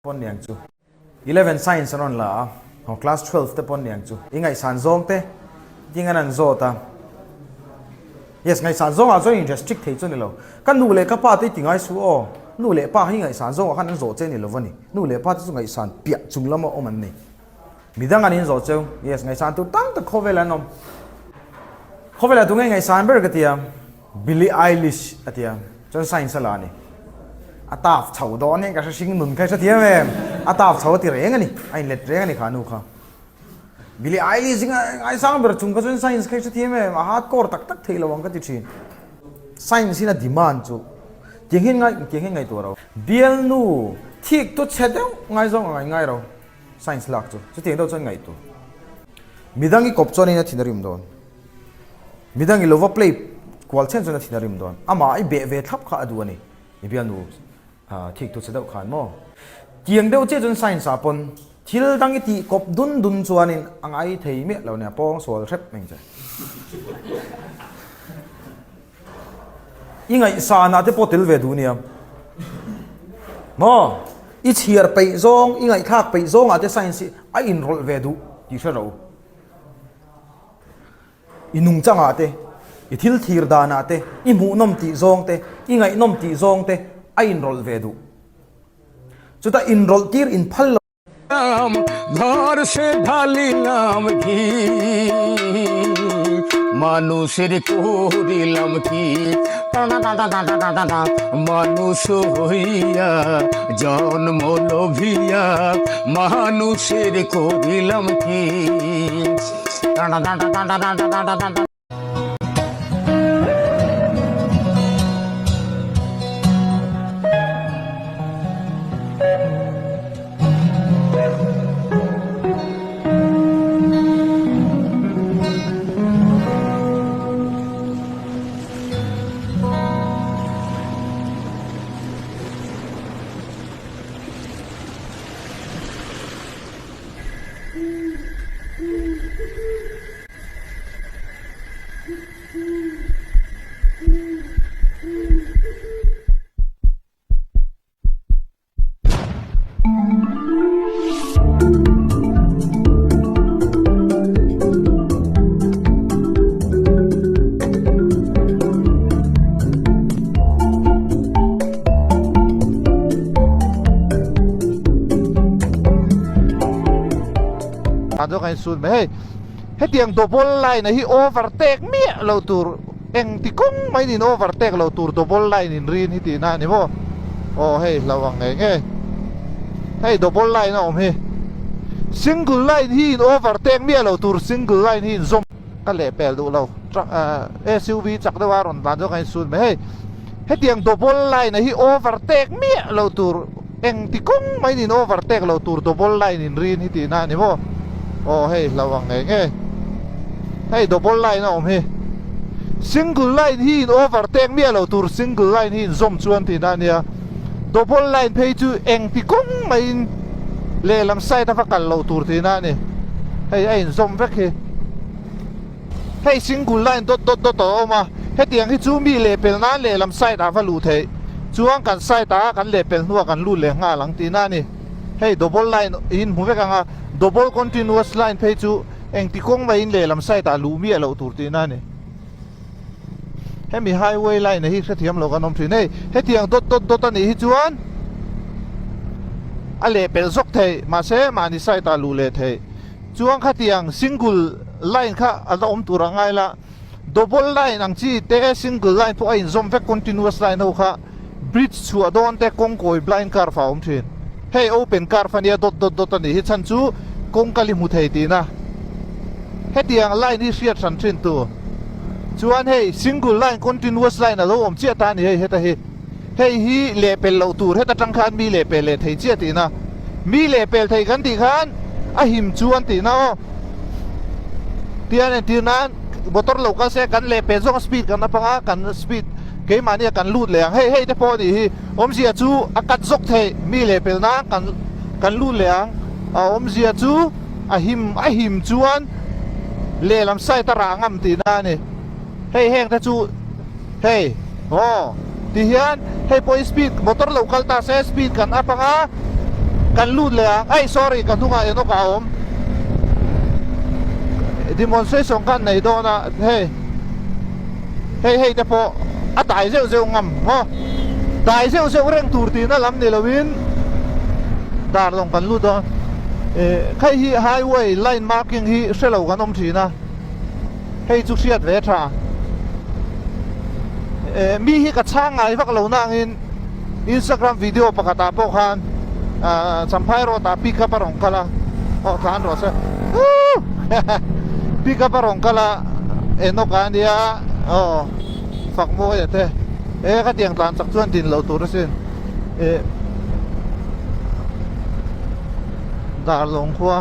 Pawn niang chu. Eleven science an rawn la a, aw class 12 te pawn niang chu. I ngaihsan zawng te ding an an zawt a. Yes, ngaihsan zawng ah chuan in restrict thei chu ni lo. Ka nu leh ka pa te i ti ngai su aw. Nu leh pa hi ngaihsan zawng ah khan an zawh che ni lo va ni. Nu leh pa te chu ngaihsan piah chung lama awm an ni. Midang an in zawh cheu. Yes, ngaihsan tur tam tak khawvel an awm. Khawvelah tunge ngaihsan ber ka ti a. Billie Eilish a ti a, chuan science a la a ni. A taf chho dawn hian ka hre hring nun kha i hrethiam em? A taf chho a ti reng a ni, a inlet reng a ni kha nu kha. Billie Eilish hi ngaisang ber chung kha chuan science kha i hrethiam em? A hardcore tak tak thei lo ang ka ti thin. Science in a demand chu tiang hian ngai tiang hian ngaihtuah ro. Bialnu thik tu chhe deuh ngaizawng a ngai ngai ro science lak chu chutiang deuh chuan ngaihtuah. Midang i kawp chuan in a thin a rim dawn. Midang i lo va play kual chen chuan a thin a rim dawn. Amah i beh ve thlap kha a duh a ni. I bialnu thik tu che deuh khan maw? Tiang deuh chiah chuan science ah pawn thil dang i tih kawp dun dun chuanin a ngai thei miah lo nia, pawng sual hrep mai ang che. I ngaihsan ah te pawh tel ve duh nia. Maw? I chhiar peih zawng, i ngaihthlak peih zawng ah te science hi a inrawlh ve duh tih hre rawh u. I nungchangah te, i thil thlir danah te, i hmuhnawm tih zawng te, i ngaihnawm tih zawng te a inrawlh ve duh. Chutah inrawlh tir inphal lo. Ghar se dhalilam ki manusher korilam ki manush hoiya jonmo lobhiya manusher korilam ki. Chuan kan insun mai hei hetiang double line a hi overtake miah lo tur engti kawng mai niin overtake lo tur double line in rin hi tihna a ni maw aw hei hlo ang ngei ngei hei double line a awm hi single line hi in overtake miah lo tur single line hi in zawm ka lehpel duh lo truck ahh SUV chak deuh a rawn tlan chuan kan insun mai hei hetiang double line a hi overtake miah lo tur engti kawng mai niin overtake lo tur double line in rin hi tihna a ni maw aw hei hlo ang ngei ngei hei double line a awm hi single line hi in overtake miah lo tur single line hi in zawm chuan tihna a nia double line phei chu engti kawng maiin lehlam side a va kal loh tur tihna a ni hei a inzawm vek hi hei single line dawt dawt dawt a awm a hetiang hi chu mi lehpel nan lehlam side ah va luh theih chuan kan side ah kan lehpel hnuah kan lut leh nghal ang tihna a ni hei double line in hmu vek ang a double continuous line phei chu engti kawng maiin lehlam side ah luh miah loh tur tihna a ni. Hemi highway line hi hrethiam lo kan awm thin. Hei hetiang dawt dawt dawt a nih hi chuan a lehpelh zawk theih mahse mahni side ah luh leh theih. Chuan khatiang single line kha a la awm tur a ngai la. Double line ang chi te single line pawh a inzawm vek continuous line ho kha bridge chhuah dawn te kawngkawi blind curve a awm thin. Hei open curve a nia dawt dawt dawt a nih hi chhan chu kawngka li hmu thei tihna. Hetiang line hi hriat hran thin tu chuan hei single line continuous line a lo awm chiah ta a ni hei heta hi. Hei hi lehpel loh tur heta tang khan mi lehpel leh thei chiah tihna. Mi lehpel thei kan tih khan a him chuan tihna aw. Tian entir nan motor lo kal se kan lehpel zawng speed kan apang a kan speed keimahni a kan lut leh ang hei hei te pawh a nih hi awmzia chu a cut zawk theih mi lehpel nan kan kan lut leh ang a awmzia chu a him a him chuan lehlam side a rah ngam tihna a ni hei heng te chu hei aw ti hian hei pawh hi speed motor lo kal ta se speed kan up ang a. Kan lut leh ang. Ei sorry ka hnungah Enoch a awm. Demonstration khan nei dawn a hei hei hei te pawh a dai zeuh zeuh ngam maw dai zeuh zeuh reng tur tihna lam ni loin dar lawng kan lut dawn eh hei hi highway line marking hi hre lo kan awm thin a hei chu hriat ve tha eh mi hi ka chhang ngai vak lo nangin Instagram video pakhat ah pawh khan ah Champhai road ah pick up a rawn kal a aw tlan rawh se woo pick up a rawn kal a Enoch a nia aw fak mawi a te e khatiang tlan chak chuan din loh tur asin eh Darlawng khua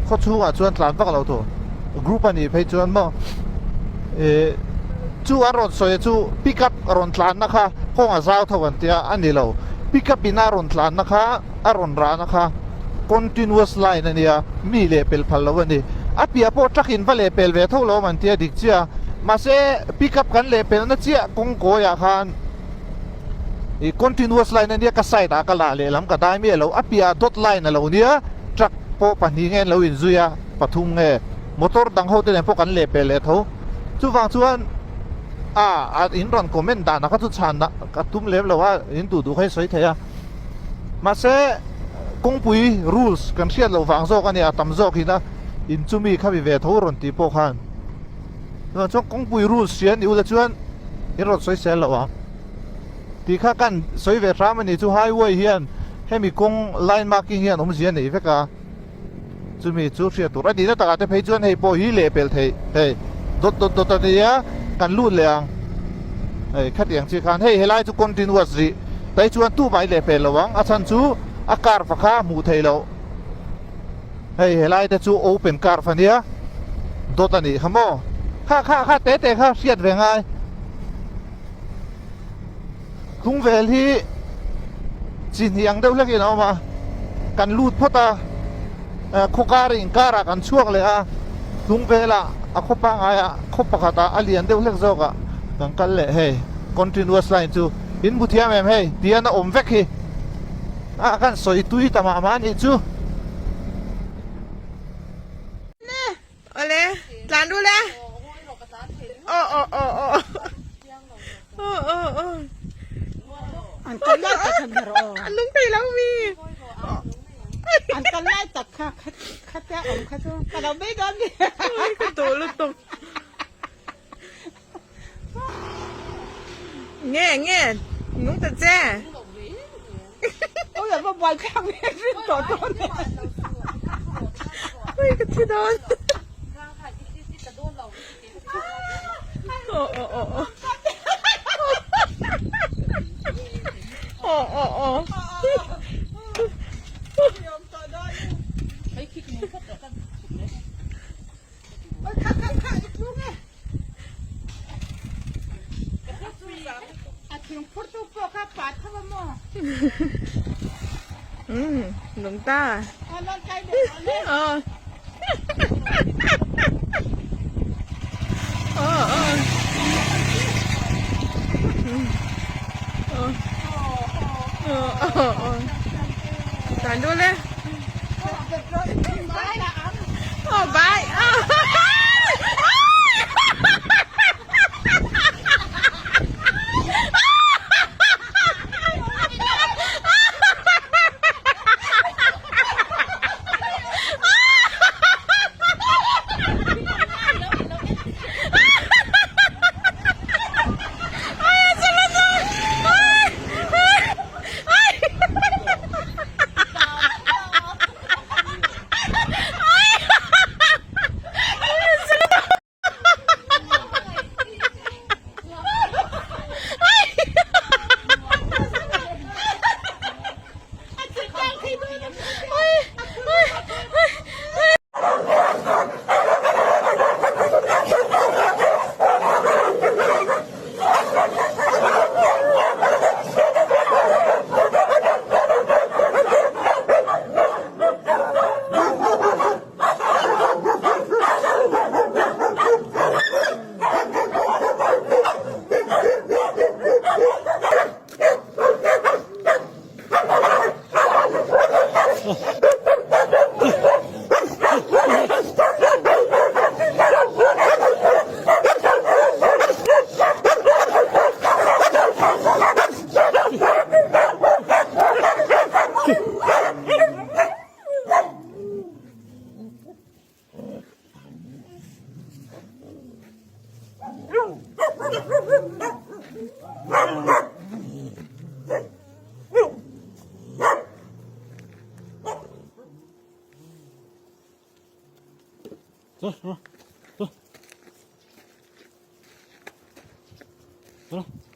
khaw chhungah chuan tlan vak loh tur group a nih phei chuan maw eh. Chu a rawn sawi chu pick up a rawn tlanna kha kawng a zau tho an tia a ni lo. Pick up in a rawn tlanna kha a rawn rahna kha continuous line a nia, mi leh pel phal lo a ni. A piah pawh truck in va leh pel ve tho lo awm an tia dik chiah. Mahse pick up kan leh pelna chiah kawng kawiah khan ih continuous line a nia ka side ah ka lah lehlam ka dai miah lo. A piah dot line a lo nia truck pawh pahnih nge an lo inzui a pathum nge motor dang ho te nen pawh kan leh pel leh tho. Chuvang chuan a a in rawn comment dan ah kha chu chhan ah ka tum lem lo a, in duh duh kha i sawi thei a. Mahse kawngpui rules kan hriat loh vang zawk a nia, a tam zawk in a in chumi kha mi ve tho rawn tih pawh khan. Chuvang chuan kawngpui rules hria ni ula chuan in rawn sawi sel loh ang. Tih kha kan sawi ve hram a ni chu highway hian hemi kawng line marking hian awmzia nei vek a. Chumi chu hriat tur a nihna takah te phei chuan hei pawh hi leh pel theih hei dawt dawt dawt a nia kan lut leh ang hei khatiang chi khan hei helai chu continuous rih tai chuan tumah i leh pel lo ang a chhan chu a curve kha a hmuh theih loh hei helai te chu open curve a nia dawt a nih kha maw kha kha kha te te kha hriat ve ngai. Tlungvel hi chi hnih ang deuh hlekin a awm a, kan lut phawt a, khaw kar inkarah kan chhuak leh a, Tlungvelah a khaw pangaiah khaw pakhatah a lian deuh hlek zawkah kan kal leh hei continuous line chu in hmu thiam em hei tian a awm vek hi a kan sawi tui ta mah mah a nih chu. Awle tlan ru le aw aw aw aw aw aw aw An kal lai tak kha ber aw. An nung thei lo mi. An kal lai tak kha khatia awm kha chu ka lo bei dawn ni. Ka duh lutuk. Nge nge nung ta che. Ôi là buai khang nge rin tawh dawn e. Ôi ka thi dawn. Aw aw aw aw. Aw aw aw. Nung ta. Aw. Aw aw. Aw. Aw aw. Tan dun le. Aw bye. 走，走，走，走。